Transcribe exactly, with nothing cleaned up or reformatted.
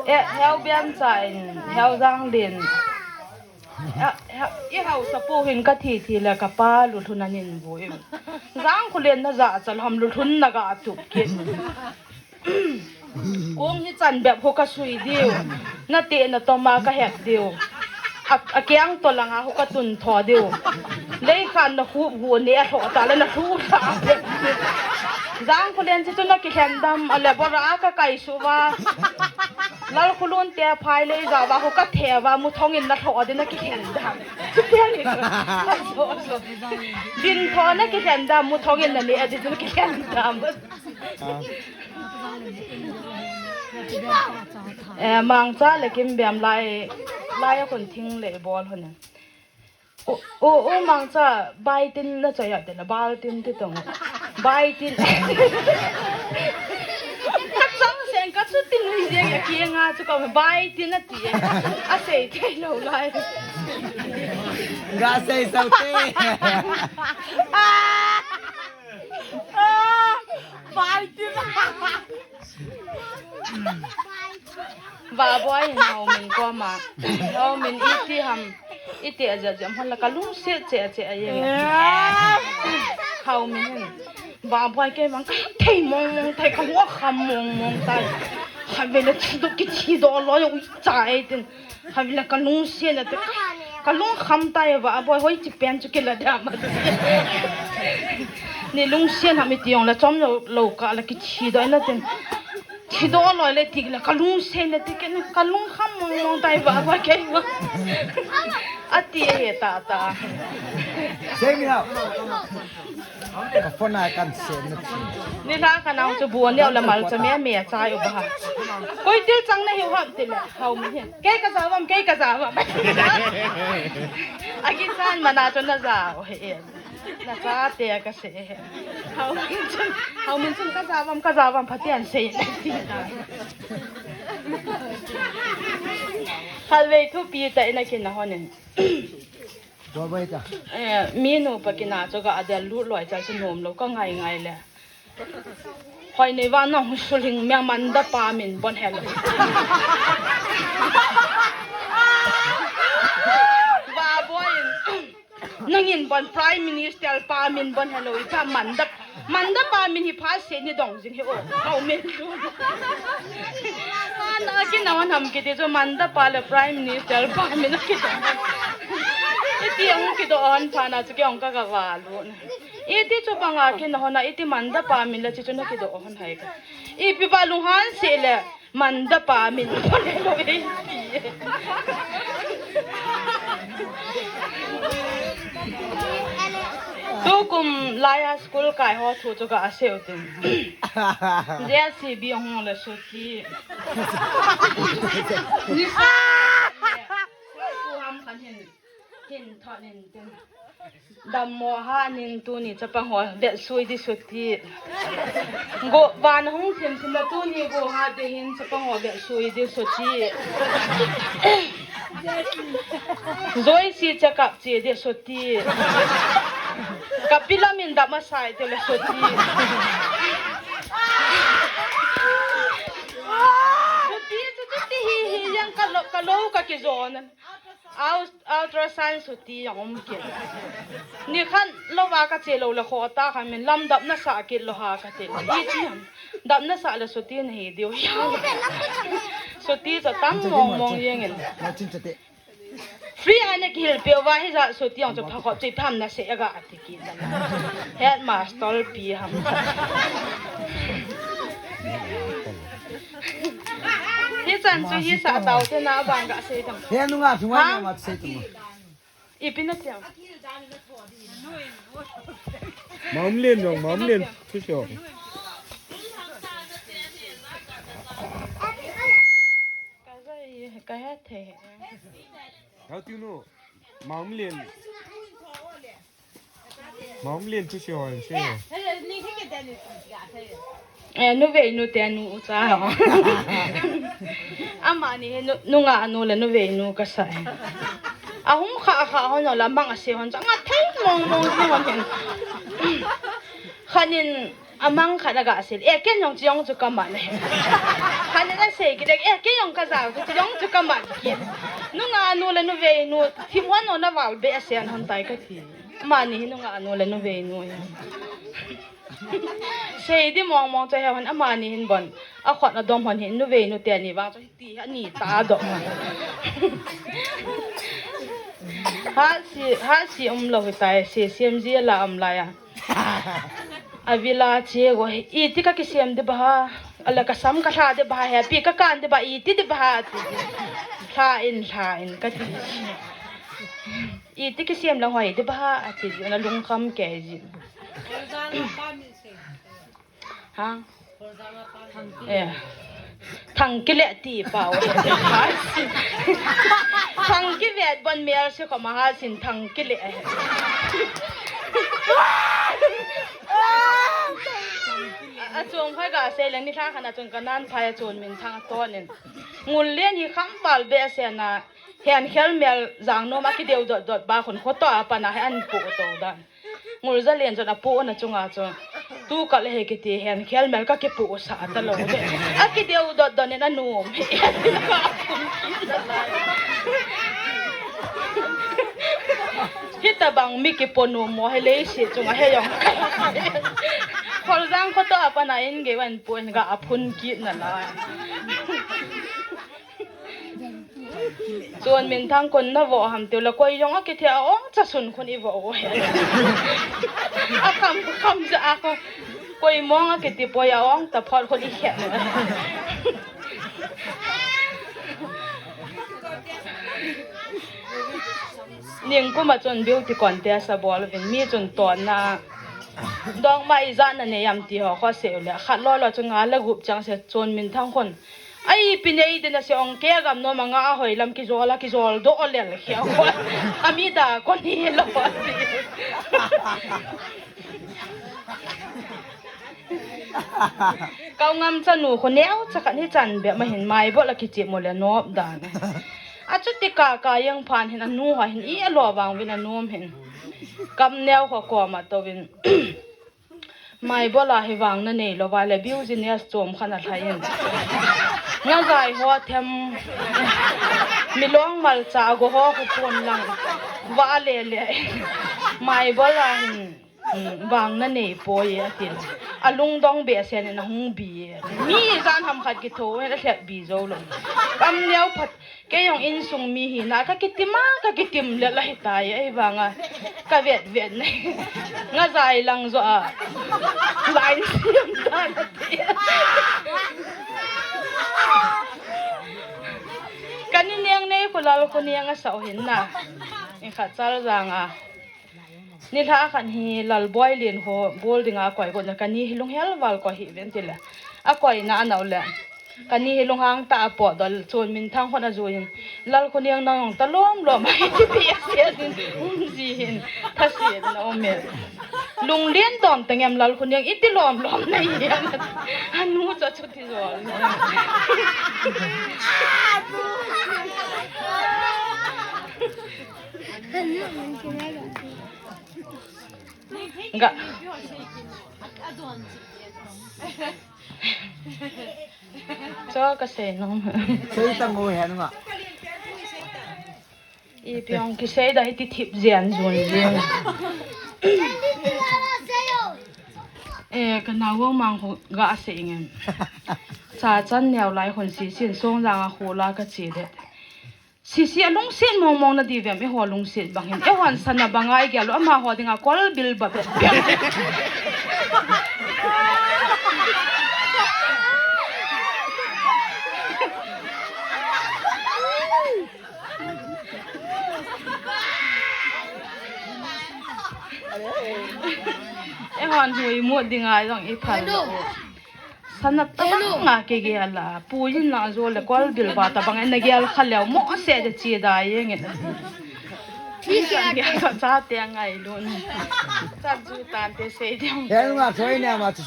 Eh, Heu Biamcha in, Heu Janglen. Eh, Heu, i Hausapu hin ka thi thi le ka pa Lulhun anin vui. Jangkholen na jachat ham, Lulhun na ga tup kit. Kong hi chan bep ho ka sui diu. Na te na toma ka hek diu. A, a kiang to langa ho ka tun tho diu. Lei khan na hu hu ne a tho ta le na hu ta. Jangkholen chi tu na ki khen dam a le bora ka kai su va. Lalkhulun te phai lei ja va ho ka the va mu thong in na tho de na ki khen dam. Chu te ni. Din tho na ki khen dam mu thong in na ne a di tu na ki khen dam. Eh, Mangcha le Kimbiam lai, lai a kon thing le bol hon. O, o, o, Mangcha, bai tin na choi a te la, bal tin ti tong. Bai tin. Ka chang seng ka chu tin ni je ka ki nga chu ka bai tin na ti. A sei thei lo lai. Ga sei sau te. Ah! Ah! Bai tin. Vaboi hin Haumin koma. Haumin iti ham. Iti aja jam hala ka lungset che che a ye. Haumin hin. Vaboi kei mang ka thei mong mong tai ka lung kham mong mong tai. Kha vele chu ki chi do lo yo cha e tin. Kha vele ka lungset na te ka, ka lung kham tai Vaboi hoi chi pen chu ki la da ma. Ni lungset ham iti ong la chom lo lo ka la ki chi do na tin. Thi do loi le tik le ka lungset le tik ne ka lung kham mong mong tai Vaboi kei ma. A ti he ta ta. Sei mi hao. Ka phone a kan se na ti. Ni la ka nau chu bu ne la mal cha me me cha yo ba. Koi til chang na hiu ham ti le. Haumin hin. Kei ka ja vam, kei ka ja vam. A ki chan mana chu na ja o he. Na cha te ka se he. Haumin chun, Haumin chun ka ja vam, ka ja vam, Pathen sei. Khalvei thupi ta ina kin na honin. Boi boi ta. Eh, mi nu pa kina chu ka adel lut loi chal chu nom lo ka ngai ngai le. Hoi nei va na hu suling me manda pa min bon hel. Vaboi. Nangin bon Prime Minister pa min bon hello i ta manda, manda pa min hi pha se ni dong jing he o. Haumin tu. Ana ki na wan ham ki ti chu manda pa le Prime Minister pa min ki dong. Iti ang ki do on pha na chu ki ong ka ka va lu. Iti chu banga ki na hona iti manda pa min la chi chu na ki do on hai ka. Ipi ba lunghan se le. Manda pa min pon lo ei. Tukum laiya school kai ho thu chu ka aseu tin. J C B hung le suti. Ni sa. Ku ham kan hin. Hin thot nin tin. Dammo ha nin tuni chapang ho bel sui di suti. Go van hung thim thim la tuni go ha de hin chapang ho bel sui di suti. Joyce chakap che di suti. Kapilam in dam asai te la suti. Suti chu chu ti hi hi yang ka lo ka lo ka ki zon. Ultrasound suti jong um kit. Ni khan lova ka che lo le kho ta khan min lam dap na sa kit lo ha ka ti. I chi ham. Dap na sa le suti na hi diu. Suti cha tam mong mong jeng in. Free a na kihil pe va hi ja suti jong chu pha khop chi pham na se ga ati kit na. Headmaster pi ham. Hi chan chu hi sa tau te na bang ka sei tam. He nunga thunga. Ha? Ni mat sei tam. Ipi na tia. Mamlen dong, mamlen. Chu chu. Ka zai, ka he the. Hau tiu nu. Mamlen. Mamlen chu chu chu. Eh, nuveinu te nu u cha ho. Amani he nu, nunga nu le nuveinu ka sa e. Ahung kha kha ho no la mang ase hon cha nga thei mong mong si hon hin. Khanin Amang khat aga sei, eh, ken jong chi jong chu kaman e. Khat in asei kit e, eh, ken jong kajao chu chi jong chu kaman kit. Nungah nu le nuveinu, thim hon no naval be a sen hon tai kati. Amani hi nungah nu le nuveinu hi. Sei di mong mong chu he hon amani hin bon. Akhut adom hon hin nuveinu teni vang chu ti ani ta dom. Hasi, hasi umlou hitai, se sem ji la um lai a. Avila che go, iti kakisem di ba ha, ala kasam kalha di ba ha, hepi kakan di ba, iti di ba ha, ati. Lha in, lha in, kati. Iti kisem lang hoi di ba ha, ati. Ana lungkham kei ji. Ha? Eh. Thang kile ti pau. Thang kivet bon mel se ko ma ha sin thang kile. Achung khoi ga sei leng ni thang khana chung kanan phai achun min thang tonin. Ngul len hi kham bal be se na. Hen khel mel jang nom a kideu dot dot ba khun khoto a pana he an pu to dan. Ngul za len chun apu na chunga chu. Tu kal he kiti hen khel mel ka kipu sa ta lo. A kideu dot dot nen anom. Hita bang mi kipo nom mo he lei si chunga he jong. Kholjang khoto a pana in ge wan pu in ga aphun kit na la. Chun min thang kon na vo ham tiu la koi jong a kithi a ong cha sun khun i vo o he. A kham kham ja a ko koi mong a kithi poi a ong ta phot khun i khe. Ningkum a chun beauty contest a bol vin mi chun ton na dong mai ja na ne yam ti ho kho se le khat lo lo chu nga le gup chang se chun min thang khun Ai, pinei din a se ong ke gam no manga a hoi lam kijol a kijol do lel khia. Ami da ko ni lo. Kau ngam chanu ko neo cha khat ni chan be ma hin mai bol a kichi mo le nop dan. A chuti ka ka yang phan hin anu ha hin i a lo vang vin anom hin. Kam neo ko ko ma to vin. Mai bol a hi vang na nei lo va le business chom khan a thlai in. Nga zai ho them. Milong malcha go ho khu pon lang. Va le le. Mai bol a hin. Hmm, vang na nei poi a tin. A lungdong be sen na hung bi. Mi zan ham khat ki tho, a thlep bi zo lo. Kam neo phat. Kei jong insung mi hi na ka kitim a, ka kitim le la hi tai, ei vang a. Ka vet vet nei. Nga zai lang zo a. Lai siam ta na ti. Ka ni neng nei ko lal ko neng a sao hin na. Ni kha chal zang a. Ni lha khan hi Lalboi len ho bol dinga koi go na ka ni hi lunghel val ko hi ven ti le. A koi na a nau le. Ka ni hi lunghang ta a po dol chun min thang hon a zuin. Lal khu niang nang ta lom lom a hi ti pi a sia din. Um ji hin. Tha si na um me. Lung len dom ta ngem lal khu niang i ti lom lom na hi. A nu cha chu ti zol. Ga. Cho ka sei nom. Sei ta ngo hen nga. I piong ki sei da hiti thip zian zun zian. Eh, ka nau mang ko ga sei ngem. Cha chan neo lai hon si sin song jang a khu la ka chi de. Sisi a lungset mong mong na di vem, eiho lungset bang hin. Eihon sana banga i gel u, amaho dinga kol bil ba be. Eihon hui mut dinga jong i phal lo. Sana tabang nga kigel a, pu in na zo le kol bil ba tabang en na gel kha leo mo se de chi da ye nge. Ti se a ke sa cha te ngai lun. Cha ju tan te sei de. Hel nga soi ne ma chu sei.